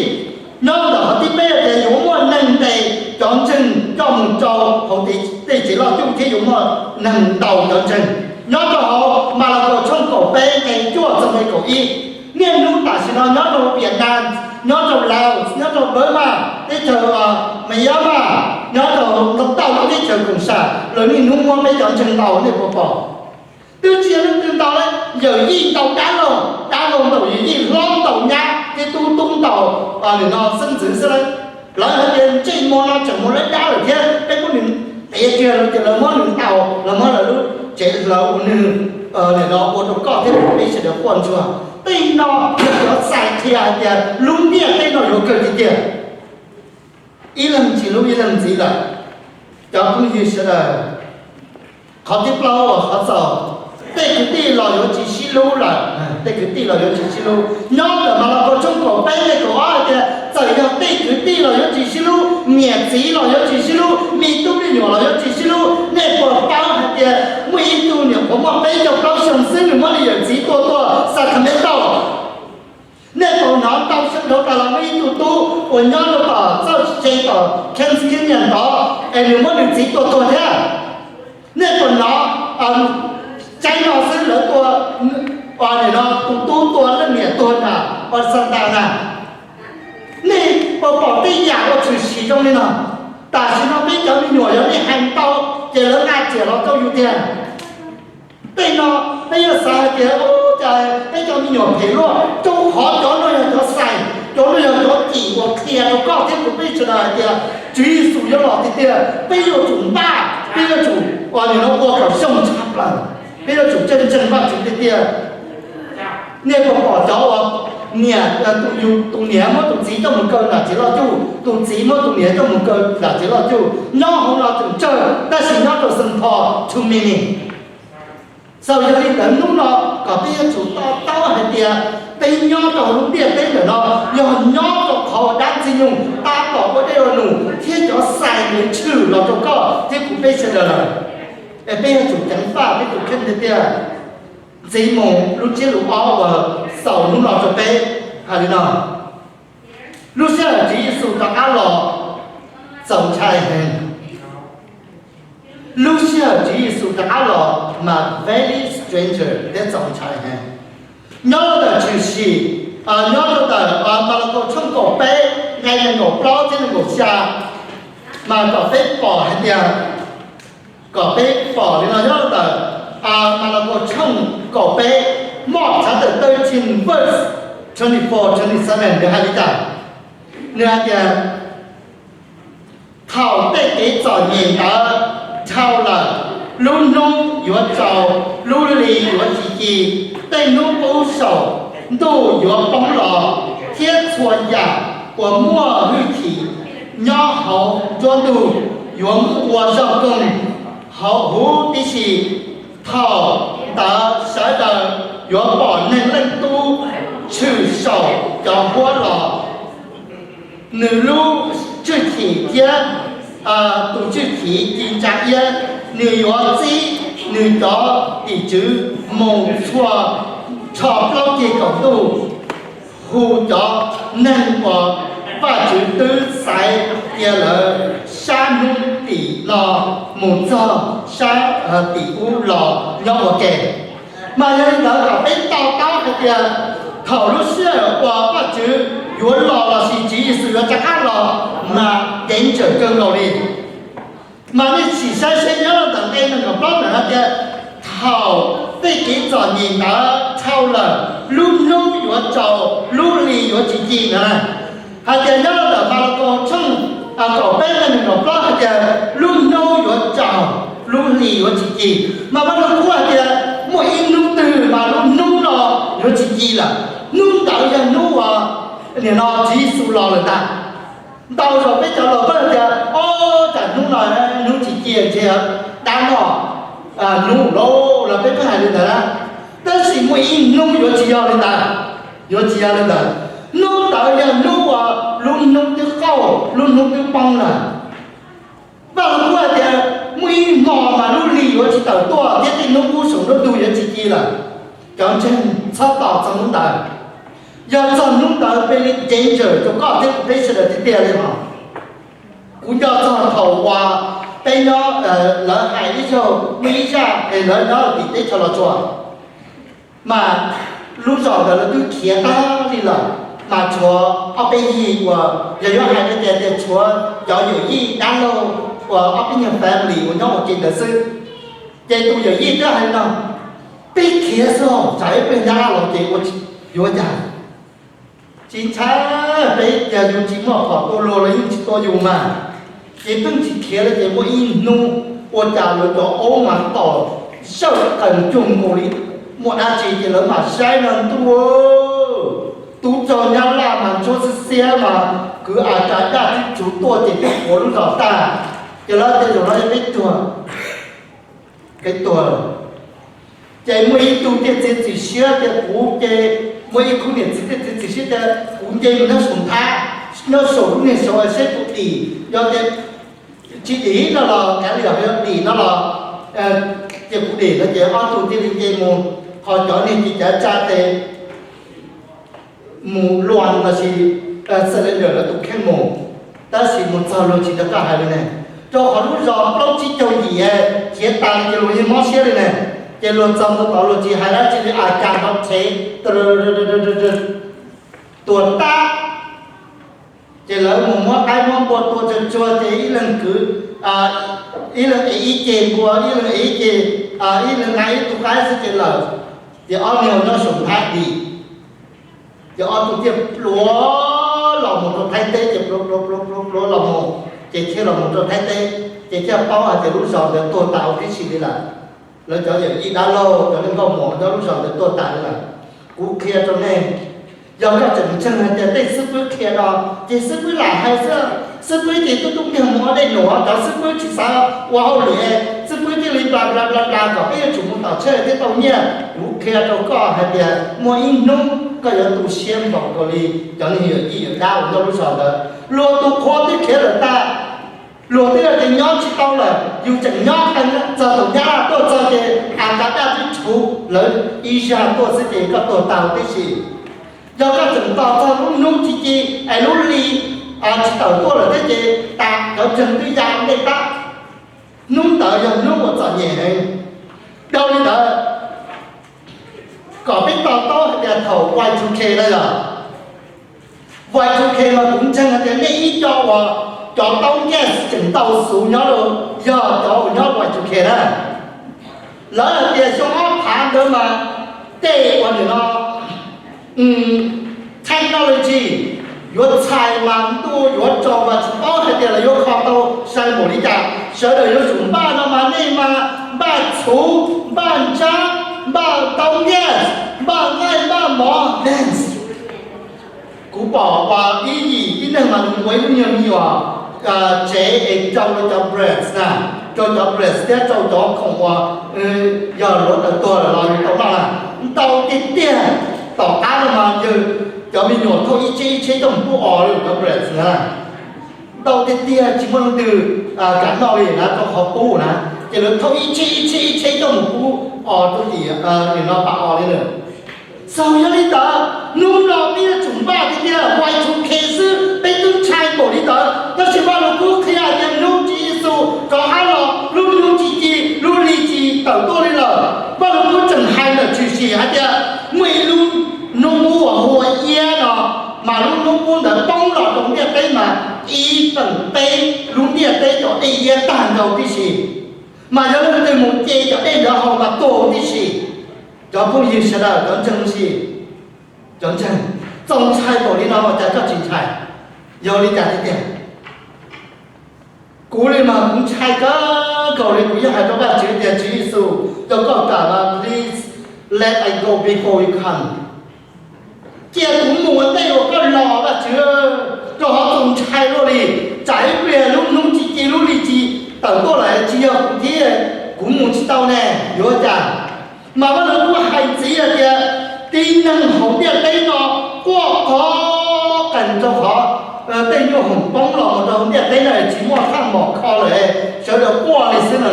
Nyob ntawm qhov thib peb hais tias yuav muaj neeg ntes cov ntseeg coj mus rau hauv tej tsev loj cuj thiab yuav muaj neeg ntaus cov ntseeg. Nyob rau hauv Malakaus tshooj kaum peb nqe cuaj txog nqe kaum ib. Niaj hnub tam sim no nyob rau Vietnam, nyob rau Laos, nyob rau Burma, teb chaws Myanmar, nyob rau ntau lub teb chaws koom sam, lawv niaj hnub muab peb cov ntseeg ntaus, nej puas pom? Twb tsis yog leej twg ntaus lawm, yawm yij ntaus dab laug, dab laug ntaus yawm yij, hlob ntaus nyab thiab tub, tub ntaus nim no xeeb ntxwv xwb lauj. Lawv hais tias ntsej muag no tseem mus lawv dab lawm thiab, peb muab nws tiav kiag lawm ces lawv muab nws ntaus, lawv muab lawv lub tsev hlawv ua nws nim no ua rau koj thiab peb sawv daws quaj ntsuag. Tej no yog cov xais qhia hais tias lub ntiaj teb no yuav kawg tiag tiag. Ib leeg tsis hlub ib leeg ntxiv lawm. Cov phooj ywg sawv daws, qhov thib plaub uas qhov txaus, tej kwv tij los yuav tsis sib hlub lawm. Tej kwv tij los yuav tsis sib hlub. Nyob ntawm Malakaus tshooj kaum peb nqe kaum ob hais tias txawm yog tej kwv tij los yuav tsis sib hlub, niam txiv los yuav tsis sib hlub, me tub me nyuam los yuav tsis sib hlub. Nej puas paub hais tias muaj ib tug nyuam qhuav muaj peb caug plaub xyoo xwb nws muab nws yawm txiv tua tuag xa khas me tau? Nej puas hnov ntau xyoo dhau tas los muaj ib tug tub uas nyob rau tom txoj tsev tom California tod es nws muab nws txiv tua tuag thiab? Nej puas hnov, tub tuag leej niam tuag na, ua xas tas na. Nej puas pom tej yam uas tshwm sim zoo li no? Tam sim no peb cov me nyuam yog nej hais tau ces lawv nqa riam los rau yus tiag. Tej no peb yuav xav hais tias, ua cas peb cov me nyuam phem luaj, rau qhov cov no yog cov xais, cov no yog cov cim uas qhia rau koj thiab kuv peb sawv daws hais tias Tswv Yexus yuav los tiag tiag. Peb yuav tsum npaj, peb yuav tsum ua nim no ua kom zoo tshaj plaws, peb yuav tsum ntseeg ntseeg Vajtswv tiag tiag. Nej puas pom cov uas niam, tus yus, tus niam muab tus txiv coj mus kaw nram tsev loj cuj, tus txiv muab tus niam coj mus kaw nram tsev loj cuj, nyob hauv no tseem tsawg, tab sis nyob rau Saint Paul too many. Xaus yog li ntawd hnub no kom peb yuav tsum to taub hais tias peb nyob rau hauv lub ntiaj teb ntawm no yog nyob rau qhov uas dab Ntxwg Nyoog tab tom ua dej ua num thiab cov xais nws tshwm los rau koj thiab kuv peb sawv daws lawm. Es peb yuav tsum ceev faj peb tus kheej tiag tiag. Ntxiv mus lub tsiab lus ob uas xaus hnub no rau peb hais li no: Lub sij hawm Tswv Yexus rov qab los txaus ntshai heev. Lub sij hawm Tswv Yexus rov qab los mas very stranger thiab txaus ntshai heev. Nyob rau ntawm tshwm sim, nyob rau ntawm Malakaus tshooj kaum peb nqe nees nkaum plaub thiab nees nkaum xya, mas kom peb pom hais tias, kom peb pom li no nyob rau ntawm Malakaus tshooj kaum peb, Mark chapter thirteen verse twenty four, twenty seven, nws hais li cas? Nws hais tias, thaum tej kev txom nyem ntawd dhau lawm, lub hnub yuav tsaus, lub hli yuav tsis ci, tej hnub qub saum ntuj yuav poob los, thiab txhua yam uas muaj hwj chim nyob hauv nruab ntug yuav muaj ua zog koog hauv huv tib si. Thaum ntawd sawv daws yuav pom Neeg Leej Tub tshwm saum cov huab los, nws lub tshwj chim thiab tus tshwj chim ci ntsa iab, nws yuav txib nws cov tim tswv mus txhua rho plaub ceg kaum ntuj, hu cov neeg uas Vajtswv twb xaiv cia lawm sab hnub tim no mus txog sab tim ub los nyob ua ke. Mas yog li ntawd kom peb to taub hais tias thaum lub sij hawm uas Vajtswv yuav los lossis Tswv Yexus yuav rov qab los mas danger kawg nkaus li. Mas nej sim saib seb nyob rau ntawm nqe nees nkaum plaub ntawd hais tias, thaum tej kev txom nyem ntawd dhau lawm, lub hnub yuav tsaus, lub hli yuav tsis ci ntawd. Hais tias nyob rau ntawm Malakaus tshooj kaum peb nqe nees nkaum plaub hais tias lub hnub yuav tsaus, lub hli yuav tsis ci. Mas Vaj Lug Kub hais tias muaj ib hnub twg mas lub hnub no yuav tsis ci lawm. Hnub ntawd yog hnub uas nim no Tswv Yexus los lawm ntag. Ntau zaus peb cov laus pheej tias, o, tsam hnub no hnub tsis ci ntshe dab noj hnub lauj, los peb pheej hais li ntawd na. Tab sis muaj ib hnub yuav tsis yog li ntawd, yuav tsis yog li ntawd. Hnub ntawd yog hnub uas lub hnub twb qaug, lub hnub twb poob lawm. Vaj Lug Kub hais tias muaj ib hmo mas lub hli yuav tsis tawm tuaj thiab tej hnub qub saum nruab ntug yuav tsis ci lawm. Cov ntseeg txhob tos txog hnub ntawd. Yog txog hnub ntawd peb li danger rau koj thiab kuv peb sawv daws tiag tiag li hos. Kuv nco txog thaum uas peb nyob, lawv hais ib zaug muaj ib zaj es lawv nyob tim teb chaws Los Tsuas, mas lub zos ntawd lawv twb khiav tag li lawm, mas tshuav ob peb yig uas yog yuav hais rau ces tias tshuav cov yawm yij dab laug uas ob peb nyuag family uas nyob ua ke ntawd xwb. Ces tus yawm yij twb hais li no, peb khiav xwb, tsam ib pliag Nyab Laj los ces ua, yuav ua cas? Tsis ntshai, peb yog yus tsis muaj phom tua luag los yeej tsis tua yus mas. Ces pheej tsis khiav li ces muaj ib hnub ua cas lawv cov aub mas tom sawj qees cuag nkaus li muaj dab tsi ces lawv mam saib no ntuj, tub rog Nyab Laj mas ntsuab xiab xiab mas kwv as ras daj tsib tsuv tuaj ces twb puav lub zos tag. Ces lawv tias zaum no yog peb tuag, peb tuag. Ces muaj ib tug thiaj txiav txim siab tias kuv nce, muaj ib khub niam txiv thiaj txiav txim siab tias kuv nce mus nyob saum nthab, nyob saum lub niag saud seb puas dim, yog tias tsis dim no los kav liam, yog dim no los ces kuv dim no. Ces ob tug thiaj li nce mus, qhov cov niag ci cav tsa tes mus luas lossis surrender lawv tus kheej mus. Tab sis mus txog luag tsis nrog koj hais li ne, rau qhov lub zos plaub tsib caug yim khiav tas li ces luag yeej mob siab li ne. Ces luag txog ntua tod luag tsis hais dab tsi li, a cas nrov rhev, tuag tag. Ces lawv mus muab qaib muab npua tua tsuag tsuag ces ib leeg kwv, ib leeg ev ib ceg npua, ib leeg ev ib ceg, ib leeg nqa ib tug qaib xwb ces lawm. Ces ob niag nyob saum nthab dim, ces ob tug thiaj pluav los mus rau Thaib teb, ces pluav pluav pluav pluav pluav los mus, ces thiaj los mus rau Thaib teb, ces thiaj paub hais tias lub zos ntawd tuag tas huv tib si li lawm. Lawv cov yawm yij dab laug, cov neeg nkauj muam nyob lub zos ntawd tuag tas li lawm. Kuv qhia rau nej, yog koj tseem ntseeg hais tias tej xib fwb qhia no, ces xib fwb lam hais xwb, xib fwb ces tub tub nkiag mus ua dej num, cov xib fwb tsis xav ua hauj lwm, xib fwb thiaj li nplas nplas nplas nplas kom peb yuav tsum mus tom tsheb thiaj tau nyiaj. Kuv qhia rau koj hais tias muaj ib hnub koj yuav tu siab npaum nkaus li cov neeg yawm yij yawm dab uas nyob lub zos ntawd. Luag tus qhua twb khiav lawm tag, luag twb tias nyob tsis tau lawm, yus tseem nyob qee txog thaum Nyab Laj tuaj txog ces a kav daj twb tshuv lawv ib zaj tuaj xwb ces koj tuag tag huv tib si. Yog koj tseem tos txog lub hnub tsis ci es lub hli tsis tawm tuaj lawm thiab ces tas cov ntseeg twb ya ntej tag. Hnub ntawd yog hnub uas txom nyem heev. Dhau li ntawd, kom peb to taub hais tias thaum Y two K na yog, Y two K mas kuv ntseeg hais tias nej ib co uas cov taub gas tseem ntau xus nyob rau, yog cov uas nyob Y two K na. Lawv hais tias xyoo ob phav ntawd mas tej uas nim no technology yuav txhais mas ntuj yuav tsaus mas tsis paub hais tias lawv yuav kho tau sai npaum li cas. Sawv daws yuav tsum npaj no mas nej mas npaj txhuv, npaj ntsab, npaj taub gas, npaj nqaij npaj mov. Kuv pom uas ib yim tib neeg mas nws ua ib lub nyuag me nyuam tsev es rau cov breads na, rau cov breads thiab rau cov khoom uas yog luav taws tuag lawm los yus tau noj na. Ntau tiag tiag, tom qab no mas yawg cov me nyuam thauj ib tsheb ib tsheb coj mus pub os li cov breads na. Ntau tiag tiag tsis muaj leej twg kam noj li na rau qhov pub na, ces lawv thauj ib tsheb ib tsheb ib tsheb coj mus pub os rau tim nim no pas os li lawm. Xaus yog li ntawd hnub no peb yuav tsum npaj tiag tiag, Y two K xwb peb twb ntshai npaum li ntawd, tab sis Vaj Lug Kub qhia hais tias hnub Tswv Yexus rov qab los lub hnub tsis ci lub hli tsis tawm tuaj li lawm. Vaj Lug Kub tseem hais ntawm tshwm sim hais tias muaj ib lub hnub qub uas hu ua iab no, mas lub hnub qub ntawd poob los rau ntiaj teb mas ib feem peb lub ntiaj teb cov dej iab tag nkaus tib si. Mas yog leej twg mus ce cov dej ntawd haus mas tuag huv tib si. Cov phooj ywg sawv daws, cov ntseeg si, cov ntseeg, txaus ntshai npaum li no ua cas koj tsis ntshai? Yog li cas tiag tiag? Kuv li mas kuv ntshai kawg nkaus li, kuv yeej hais rau Vajtswv tias Tswv Yexus, yog koj kam mas please let I go before you come. Cia kuv mus ua ntej uas koj los Vajtswv, rau qhov txaus ntshai luaj li. Tsam ib pliag lub hnub tsis ci lub hli tsis tawm tuaj lawm tsis yog kuv thiab, kuv mus tsis tau ne, yuav ua cas? Mas Vaj Lug Kub hais ntxiv hais tias tib neeg hauv ntiaj teb no quaj qhov qees rau qhov tej nyuj hoom poob los mus rau hauv ntiaj teb no tsis muaj thaj mom kho lawm, sawv daws quaj li xwb no.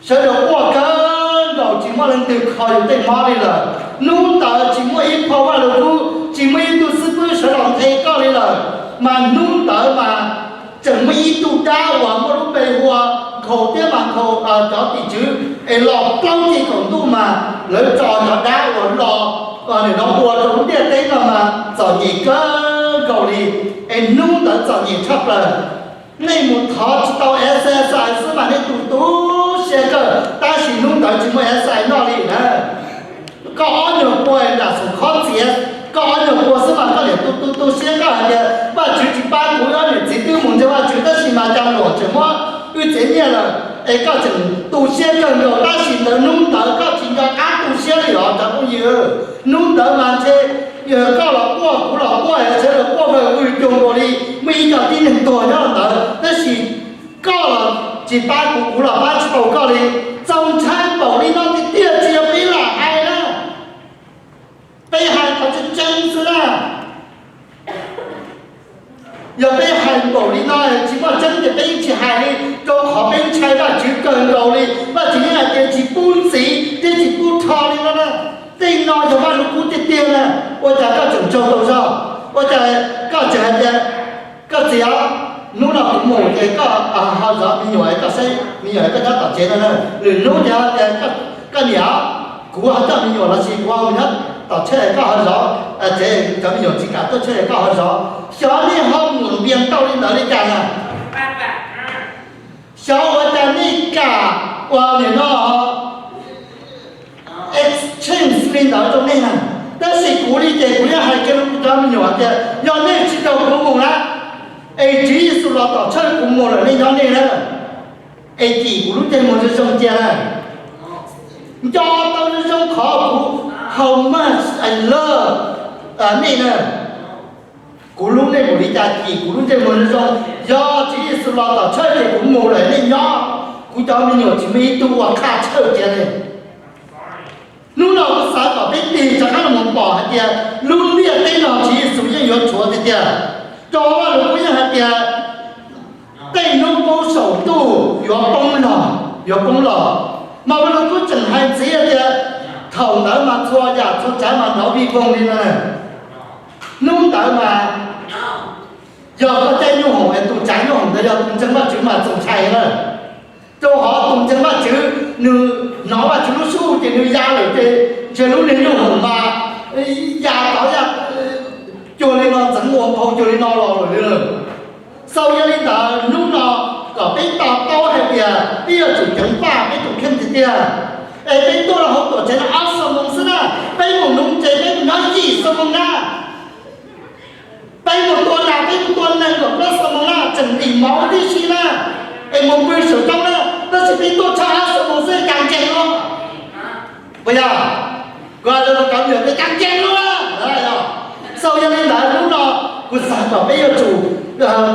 Sawv daws quaj kawg nkaus tsis muaj leej twg kho yus tej mob li lawm. Hnub ntawd tsis muaj ib phau Vaj Lug Kub, tsis muaj ib tug xib fwb sawv los nthe koj li lawm. Mas hnub ntawd mas tseem muaj ib tug dab uas muaj lub npe hu ua Nkhaus thiab mas Nkhaus cov tim tswv es los plaub ceg kaum ntuj mas lawv tso cov dab uas los nim no ua rau lub ntiaj teb no mas txom nyem kawg nkaus li. Es hnub ntawd txom nyem tshaj plaws. Nej mus thov tsis tau exercise xwb mas nej tu tu siab kawg, tab sis hnub ntawd tsis muaj exercise noj li na. Koj ob nyuag pua nram xoom khob txiav, koj ob nyuag pua xwb mas koj niam tu tu tu siab koj hais tias Vajtswv tsis pab kuv, ob niam txiv twb mus ntseeg Vajtswv tab sis mas cas luam tseem muab wb txiav nyiaj lawm, es koj tseem tu siab kawg nkaus, tab sis ntawd hnub ntawd koj tsis nco qab tu siab li os cov phooj ywg. Hnub ntawd mas ntshe koj los quaj kuv los quaj es sawv daws quaj vwm vwm cuag nkaus li muaj ib co tib neeg tuag nyob ntawd, tab sis koj los tsis pab kuv, kuv los pab tsis tau koj li. Txaus ntshai npaum li no tiag tiag tsis yog peb lam hais na, peb hais qhov tseeb tseeb xwb na. Yog peb hais npaum li no tsis muaj tseeb ces peb yeej tsis hais li, rau qhov peb ntshai Vajtswv kawg nkaus li. Vajtswv yeej hais tias tsis pub ntxiv thiab tsis pub rho li no na. Tej no yog Vaj Lug Kub tiag tiag na, ua cas koj tseem tsaug tau zog? Ua cas koj tseem hais tias koj txiv, hnub no kuv mus ces koj ho zov me nyuam koj saib, me nyuam koj nyob tom tsev no na. Lwm hnub ces tias koj Koj niam, kuv ho coj me nyuam los sis kuv ho mus nyob tom tsheb koj ho zov, ces cov me nyuam tsis kam tuaj tsheb koj ho zov. Xyov nej ho mus npias tau li ntawd li cas na. Xyov ua cas nej kam ua nim no exchange li ntawd rau nej na. Tab sis kuv li ces kuv yeej hais kiag rau kuv cov me nyuam tias yog nej tsis nrog kuv mus na, es Tswv Yexus los tom tsheb kuv mus lawm nej nyob nej na, es cim kuv lub ntsej muag zoo zoo cia na. Nco tau zoo zoo qhov kuv how much I love nej na. Kuv hlub nej npaum li cas cim kuv lub ntsej muag zoo zoo. Yog Tswv Yexus los tom tsheb ces kuv mus lawm nej nyob. Kuv cov me nyuam tsis muaj ib tug ua qhaj tshawj cia li. Hnub no kuv xav kom peb tig rov qab los pom hais tias lub ntiaj teb no Tswv Yexus yeej yuav tshuav tiag tiag. Rau Vaj Lug Kub yeej hais tias tej hnub qub saum ntuj yuav poob los, yuav poob los. Mas Vaj Lug Kub tseem hais ntxiv tias thaum ntawd mas txhua yam txhua tsav mas nrov vij voog li no. Hnub ntawd mas yog koj caij nyuj hoom es tus tsav nyuj hoom ntawd yog tus ntseeg Vajtswv mas txaus ntshai na. Rau qhov tus ntseeg Vajtswv nws hnov Vajtswv lub suab ces nws ya lawm ces ntshe lub niag nyuj hoom mas ya tod ya cuag li no ntxeev ua nphau cuag li no los lawm li lawm. Xaus yog li ntawd hnub no kom peb to taub hais tias peb yuav tsum ceev faj peb tus kheej tiag tiag. Es peb tuaj rau hauv tuam tsev no ob xuab moos xwb na, peb mus nuv ntses peb mus nyob yim xuab moos na. Peb mus tua nas peb mus tua neeg kaum plaub xuab moos na tseem ntim mov tib si na, es mus pw saum roob na, tab sis peb tuaj tshaj ob xuab moos xwb cas nkees no. Puas yog? Kuv hais rau cov me nyuam tias cas nkees no. Xaus yog li ntawd hnub no kuv xav kom peb yuav tsum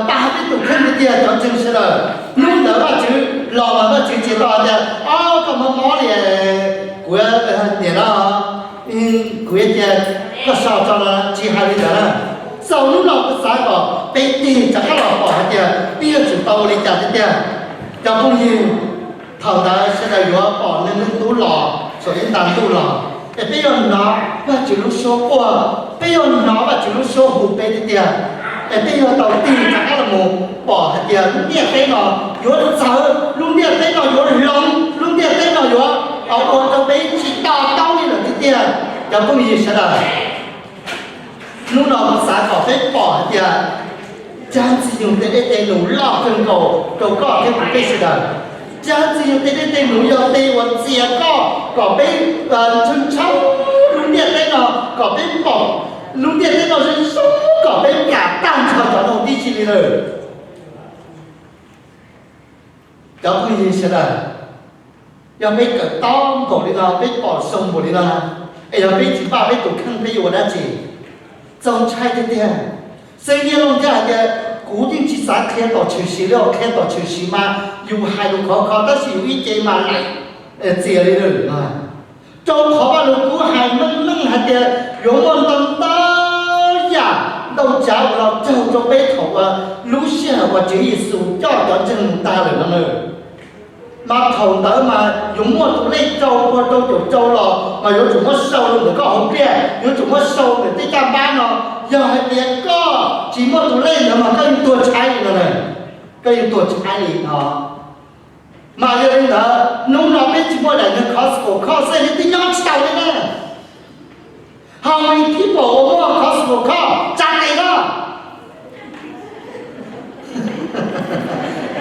pab peb tus kheej tiag tiag cov ntseeg sawv daws. Hnub ntawd Vajtswv los mas Vajtswv tsis tau tias o koj mob mob li, kuv niam no, kuv cia koj so tso no, tsis hais li ntawd na. Xaus hnub no kuv xav kom peb tig rov qab los pom hais tias peb yuav tsum tau ua li cas tiag tiag. Cov phooj ywg, thaum ntawd sawv daws yuav pom neeg leej tub los saum ib nta ntuj los, es peb yuav hnov Vajtswv lub suab quaj, peb yuav hnov Vajtswv lub suab hu peb tiag tiag. Es peb yuav tau tig rov qab los mus pom hais tias lub ntiaj teb no yuav txawv, lub ntiaj teb no yuav hloov, lub ntiaj teb no yuav ua rau peb tsis to taub li lawm tiag tiag. Cov phooj ywg sawv daws, hnub no kuv xav kom peb pom hais tias tsab ntxwg nyoog tej dej tej num loj kawg nkaus rau koj thiab kuv peb sawv daws. Tsab ntxwg nyoog tej dej tej num yog tej uas txiav koj kom peb ntshaw ntshaw lub ntiaj teb no, kom peb pom lub ntiaj teb no zoo zoo, kom peb kam tag nrho cov no tib si li lawm. Cov phooj ywg sawv daws, yog peb kawm tob npaum li no, peb pom zoo npaum li no, es yog peb tsis npaj peb tus kheej peb yuav ua dab tsi? Txaus ntshai tiag tiag. Xeeb Nyiaj Looj thiaj hais tias kuv yeej tsis xav qhia tom tshwm sim li os, qhia tom tshwm sim mas yus hais lus khov kho tab sis yus ib ce mas laim txias li lawm no. Rau qhov Vaj Lug Kub hais meej meej hais tias yuav muaj ntau ntau yam ntau tsav uas los raug rau peb thaum uas lub sij hawm uas Tswv Yexus coj cov ntseeg mus tag lawm no na. Mas thaum ntawd mas yuav muaj tus lej rau pua rau caum rau los mas yuav tsum muab sau rau ntawm koj hauv pliaj, yuav tsum muab sau ntawm tej caj npab no. Yog hais tias koj tsis muaj tus lej ntawd mas koj yeej tuag tshaib li no na, koj yeej tuag tshaib li no. Mas yog li ntawd hnub no peb tsis muaj daim niag Costco card xwb, peb twb nyob tsis tau li na. How many people uas muaj Costco card tsa tes no?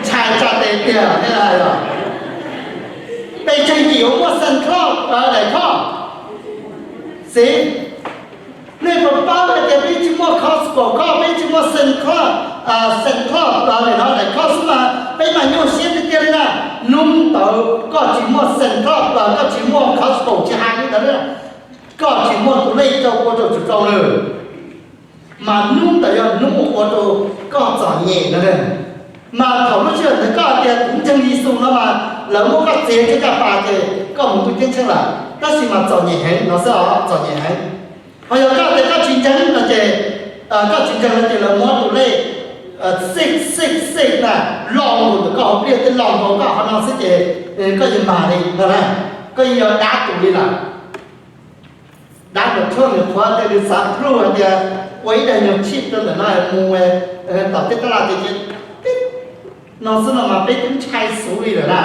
Ntshai tsa tes tiag, nej hais los? Pes tsawg yim uas muaj Santa Claus daim card? Xij, nej puas paub hais tias peb tsis muaj Costco card, peb tsis muaj Santa Claus, Santa Claus daim card xwb mas peb mas nyuaj siab tiag tiag li na. Hnub ntawd koj tsis muaj Santa Claus, koj tsis muaj Costco, tsis hais li ntawd, koj tsis muaj tus lej rau pua rau caum rau lawm. Mas hnub ntawd yog hnub ua rau koj txom nyem no. Mas thaum lub sij hawm ntawd koj hais tias kuv ntseeg Yexus no mas lawv muab koj txiav kiag caj pas ces koj mus ntuj ceeb tsheej lawm, tab sis mas txom nyem heev no xwb os, txom nyem heev. Ho yog koj tias koj tsis ntseeg no ces, koj tsis ntseeg no ces lawv muab tus lej six six six na lo mus ntawm koj hauv pliaj, tej lo nkaus koj qhov no xwb ces koj yeej mag li no na, koj yeej yog dab tus li lawm. Dab tus Trump nws qhuav tias nws xav prove hais tias ua ib daim nyuag chip rau ntawm no mus tom tej tab laj ces, no xwb no mas peb twb ntshai xov li lawm na.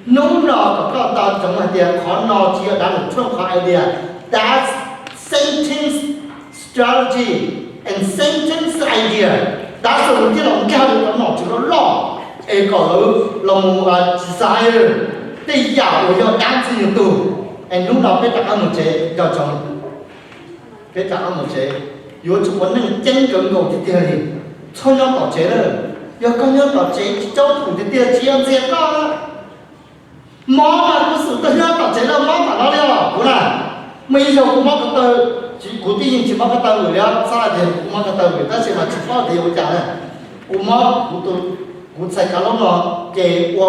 Hnub no kom koj nco ntsoov hais tias qhov no tsis yog Donald Trump qhov idea, that's Satan's strategy and Satan's idea. Tab sis nws thiaj los nkag rau cov nom tswv loj loj es kom lawv los mus desire tej yam uas yog dab Ntxwg Nyoog tug. Es hnub no peb rov qab mus tsev, nco ntsoov, peb rov qab mus tsev, yuav tsum ua neej ceeb kawg nkaus tiag tiag li. Txhob nyob tom tsev lawm. Yog koj nyob tom tsev tsis caub thum tiag tiag tsis yog ntxias koj. Mob mas kuv xum tuaj nyob tom tsev lawm, mob tom no li os kuv na. Muaj ib zaug kuv mob ko taw, kuv twb yeej tsis mob ko taw lawm li, txhob hais tias kuv mob ko taw lawm tab sis mas tsis paub tias yuav ua cas na. Kuv mob, kuv txhais kav lub no, ces ua,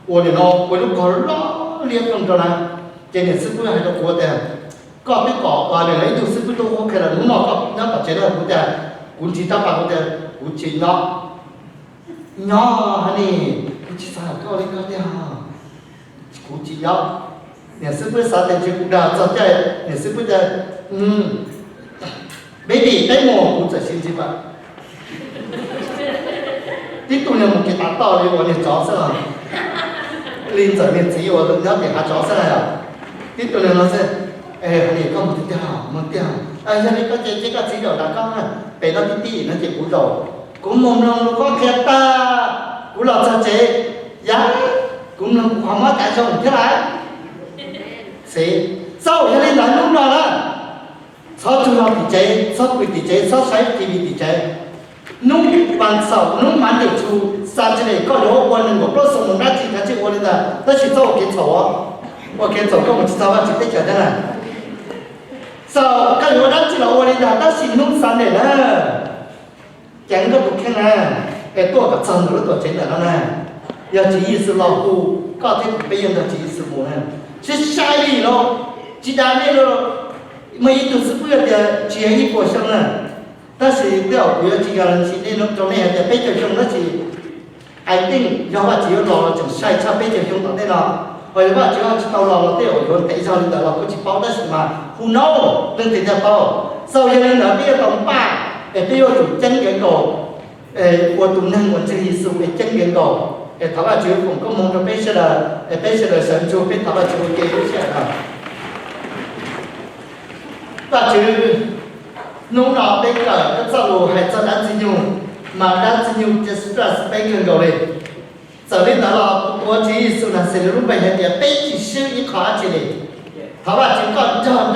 ua nim no ua lub kog loj liab ploog rau na. Ces niam xib fwb hais rau kuv tias, koj twb kom nim no ib tug xib fwb tuaj ua ke lawm, hnub no koj nyob tom tsev na. Kuv tias, kuv nrig rab pas kuv tias kuv tsis nyob. Nyob hais ni, kuv tsis xav hais koj li koj tiag. Kuv tsis nyob. Niam xib fwb xav tias ntshe kuv dag txog caij, niam xib fwb tias, baby, peb mus. Kuv txawm sib ntsib pam. Tib tug niag mus kev tav toj li uas niag tsov xwb los, li ntxawm niag txiv uas nyob tim hav tsov xwb na yom. Tib tug niag no xwb. Hais tias koj mus tiag tiag, mus tiag. Yog li koj ces cia koj txiv zaum nram koj, pem no tib tib no ces kuv zaum. Kuv mus mloog lus qhuab qhia tag, kuv los txog tsev, yam, kuv mloog kuv qhov mob cav zoo thiab lawm. Xwb, yog li ntawd hnub no na, txhob tsuag zog tim tsev, txhob pw tim tsev, txhob saib T V tim tsev. Hnub vas xaum, hnub Monday to Saturday koj yuav ua nees nkaum plaub xyoo mus dab tsi kav tsij ua li ntawd, tab sis txhob ua kev txhaum, ua kev txhaum koj mus tsis txog Vajtswv teb chaws thiab na. Xaum koj yuav ua dab tsi los ua li ntawd, tab sis hnub Sunday na, ceev koj tus kheej na, es tuaj kom txog ntawm lub tuam tsev ntawm no na. Yog Tswv Yexus los hu koj thiab kuv peb yuav nrog Tswv Yexus mus na. Tsis sai li los, tsis dag nej los, muaj ib tug xib fwb tias tsis yog ib puas xyoo na. Tab sis tej zaum kuv yuav tsis guarantee nej, rau nej hais tias peb caug xyoo, tab sis I think yog Vajtswv yuav los los tseem sai tshaj peb caug xyoo tom ntej no. Ho yog Vajtswv ho tsis tau los los tej zaum yuav ntev zog li ntawd los kuj tsis paub, tab sis mas who knows, leej twg thiaj paub. Xaum yog li ntawd peb yuav tau npaj, es peb yuav tsum ceeb kawg nkaus, ua tus neeg uas ntseeg Yexus es ceeb kawg nkaus. Es thov Vajtswv foom koob hmoov rau peb sawv daws, es peb sawv daws sawv ntsug peb thov Vajtswv ua ke lub sij hawm no. Vajtswv, hnub no peb kawm koj txoj lus hais txog dab Ntxwg Nyoog, mas dab Ntxwg Nyoog cia distract peb kawg nkaus li. Txawm li ntawd los kuv tuav Tswv Yexus Naxales lub npe hais tias peb tsis swb ib qho dab tsi li. Thov Vajtswv koj nrog nraim